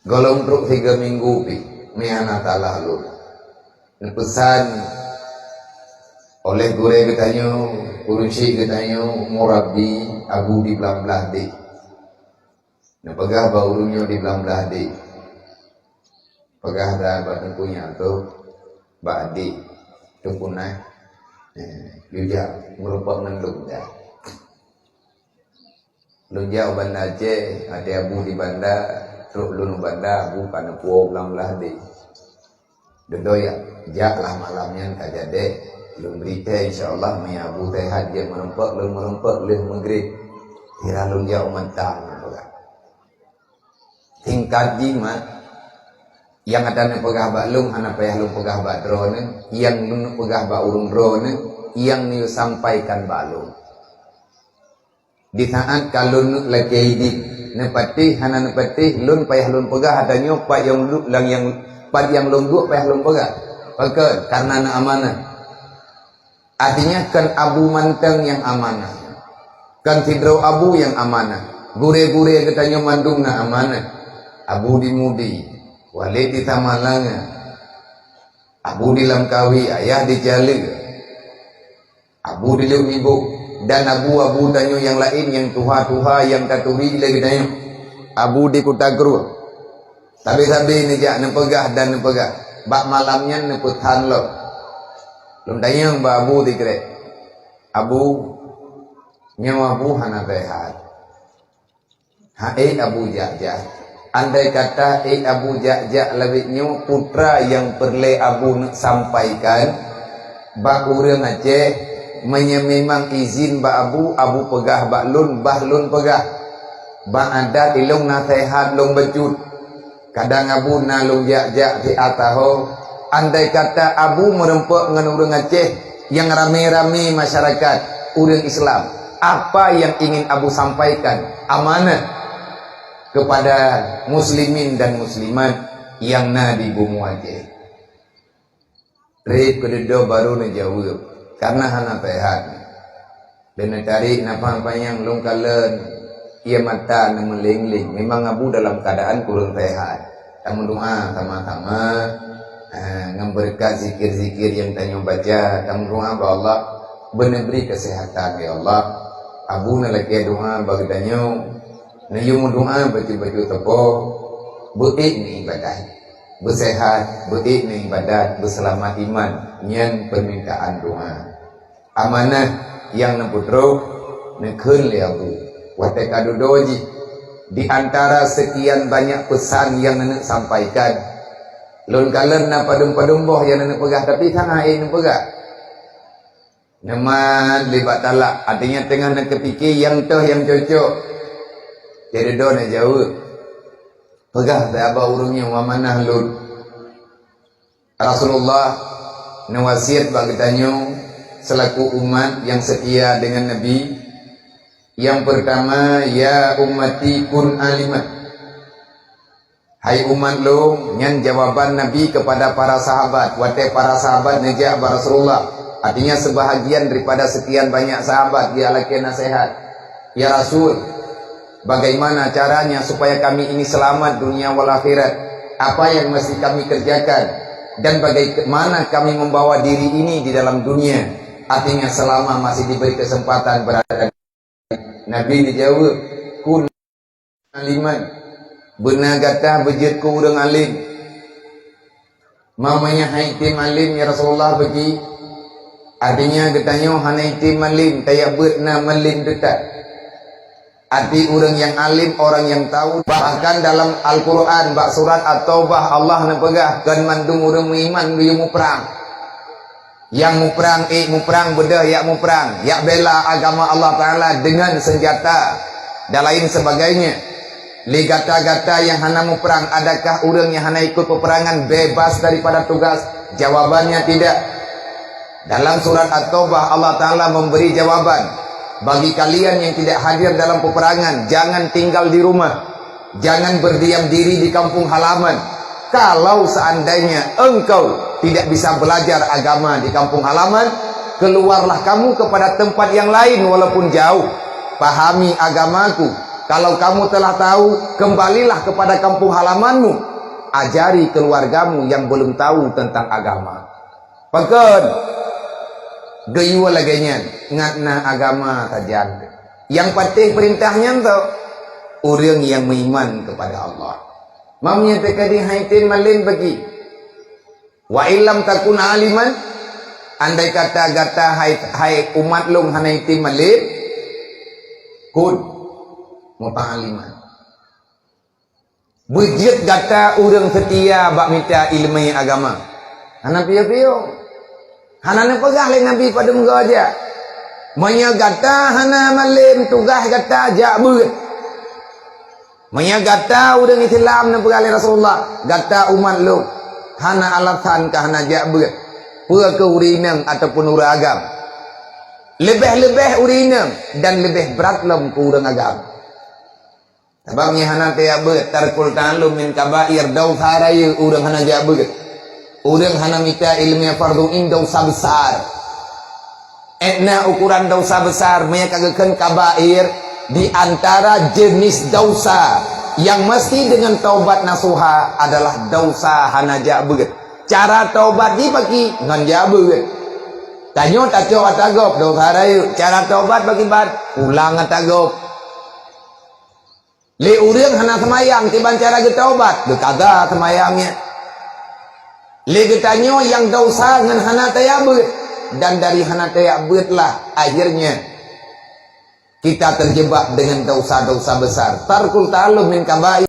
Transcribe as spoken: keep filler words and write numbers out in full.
Gohlom trok tiga minggu pih, meuhana talah lôn. Neupeusan oleh gurée geutanyoe, ureuëng syik geutanyoe, murabbi Abu di Blang Blah deh. Neupeugah bak ureuëng nyoe di Blang Blah deh. Peugah dah bak teungku nyan tu, bak adik, teungku nyan. Eh, yue jak meurumpok ngon lôn dah. Lôn jak u Banda Aceh, até Abu di Banda, trok lôn u Banda, Abu ka neupuwoe Blang Blah deh. Dudoe jak, jak lah malam nyan ka jadeh. Lôn bri thèe, insya Allah, meunyo Abu sehat jeuet meurumpok, lôn meurumpok lheueh meugreb. Sira lôn jak u Mantang, peugah. Singkat jih mat, nyang ata neupeugah bak lôn hana payah lôn peugah bak droeneuh, nyang lôn peugah bak ureuëng droeneuh, nyang neuyue sampaikan bak lôn. Di saát ka lôn neuk lakée idin, neupatéh hana neupatéh, lôn payah lôn peugah ata nyoe pat nyang duek lam nyang, pat nyang lôn duek payah lôn peugah. Pakon? Kareuna na amanah. Artinya, kon Abu mantong nyang amanah. Kon sidroe Abu nyang amanah. Gurée-gurée geutanyoe mandum na amanah. Abu di Mudi, Walid di Samalanga, Abu di Lamkawi, Ayah di Caleue, Abu di Leumibo, dan abu-abu tanyoe nyang laén nyang tuha-tuha nyang taturi lé geutanyoe. Abu di Kuta Krueng. Sabe-sabe neujak neupeugah dan neupeugah. Bak malam nyan neupeusan lom. Lôn tanyong bak Abu sikrek, "Abu, nyoe Abu hana sehat." "Ha, ék Abu jak-jak. Andai kata ék Abu jak-jak lawét nyoe, peue nyang peureulée Abu neuk sampaikan bak ureuëng Aceh, meunyo memang izin bak Abu, Abu peugah bak lôn, bah lôn peugah. Bak adat ilong na sehat lôn bacut. Kadang Abu na lôn jak-jak siat saho. Andai kata Abu meurumpok ngon ureuëng Aceh nyang ramé-ramé masyarakat, ureuëng Islam, apa nyang ingin Abu sampaikan amanah kepada muslimin dan muslimat nyang na di bumoe Aceh?" Treb keudroe barô neujaweueb, "Kareuna hana sehat." Dan neutarek nafah panyang, lôn kalon ie mata neumeuléng-léng. Memang Abu dalam keuadaan kureueng sehat. Tameudoá sama-sama, eh, ngon beureukat zikir-zikir nyang tanyoe baca, tameudoá bak Allah, beuneubri keuseuhatan, ya Allah. Abu neulakée doá bak geutanyoe, neuyue meudoá bacut-bacut sapo, beu-ék neuibadat, beuseuhat, beu-ék neuibadat, beuseulamat iman, nyan peumintaan doá. Amanah nyang neupeutrok neukheun lé Abu. Watée ka dudoe jih, di antara seukian banyak peusan nyang neuneuk sampaikan, lôn kalon na padum-padum boh nyang neuneuk peugah, tapi hana ék neupeugah. Neumat lé bak talak, artinya teungoh neukeupike nyang toh nyang cocok. Jadi dudoe neujaweueb. Peugah bak ureuëng nyoe, "Amanah lôn." Rasulullah neuwasiet bak geutanyoe seulaku umat nyang seutia deungon Nabi, nyang peurtama, "Ya ummati kun alimah." Hai umat lôn, nyan jawaban Nabi keupada para sahabat watée para sahabat neujak bak Rasulullah. Artinya, seubahagian daripada seukian banyak sahabat geulakée naseuhat, "Ya Rasul, bagaimana caranya supaya kami ini selamat dunia wal akhirat? Apa yang mesti kami kerjakan? Dan bagaimana kami membawa diri ini di dalam dunia?" Artinya, selama masih diberi kesempatan berada. Nabi neujaweueb, "Kun aliman." Beuna gata beujeuet keu ureuëng além. Meunyoe han item além, ya Rasulullah, beugi. Artinya, geutanyoe hana item além, tajak beuet na malém teutab. Arti ureuëng nyang além, orang yang tahu. Bahkan dalam Al-Quran, bak surat At-Taubah, Allah neupeugah, "Kon mandum ureuëng meuiman geuyue muprang." Nyang muprang, ék muprang, beudôh jak muprang, jak bela agama Allah Taala deungon seunjata dan lain sebagainya. Lé gata-gata nyang hana muprang, adakah ureuëng nyang hana ikut peperangan bebas daripada tugas? Jawabannya tidak. Dalam surat At-Taubah, Allah Taala memberi jawaban, "Bagi kalian yang tidak hadir dalam peperangan, jangan tinggal di rumah. Jangan berdiam diri di kampung halaman. Kalau seandainya engkau tidak bisa belajar agama di kampung halaman, keluarlah kamu kepada tempat yang lain walaupun jauh. Pahami agamaku, Kalau kamu telah tahu, kembalilah kepada kampung halamanmu. Ajari keluargamu yang belum tahu tentang agama. Pakon? Geuyue lagée nyan, ngat na agama sajan. Nyang patéh peurintah nyan tu, ureuëng nyang meuiman kepada Allah. Mam nyang teuka di hai tem malem bagi. Wa illam takun aliman, andai kata gata hai, hai umat lôn hana item malem, kun muta'aliman. Beujeuet gata ureuëng seutia bak mita iéleumé agama. Hana piôh-piôh. Hana neupeugah lé Nabi padum goe jak. Meunyoe gata hana malem tugaih gata jak beuet. Meunyoe gata ureuëng Islam neupeugah lé Rasulullah, gata umat lôn, hana alasan ka hana jak beuet. Peue keu ureuëng inong ataupun ureuëng agam. Leubeh-leubeh ureuëng inong dan leubeh brat lom keu ureuëng agam. Sabab nyang hana tajak beuet, tarkul ta'allum min kabair, dausa rayeuk ureuëng hana jak beuet. Ureuëng hana mita iéleumé fardhu ain dausa besar. Ék na ukuran dausa besar, meunyoe ka geukheun kabair, di antara jenis dausa yang mesti dengan taubat nasuha adalah dausa hana jak beuet. Cara taubat jih pakri ngon jak beuet. Tanyoe tacok ata gob dausa rayeuk, cara taubat pakri ban pulang ata gob. Lé ureuëng hana seumayang kiban cara geutaubat, geukaza seumayang nyan. Lé geutanyoe nyang dausa ngon hana tajak beuet, dan dari hana tajak beuet lah akhirnya kita terjebak dengan dausa-dausa besar. Tarkul ta'allum min kabair.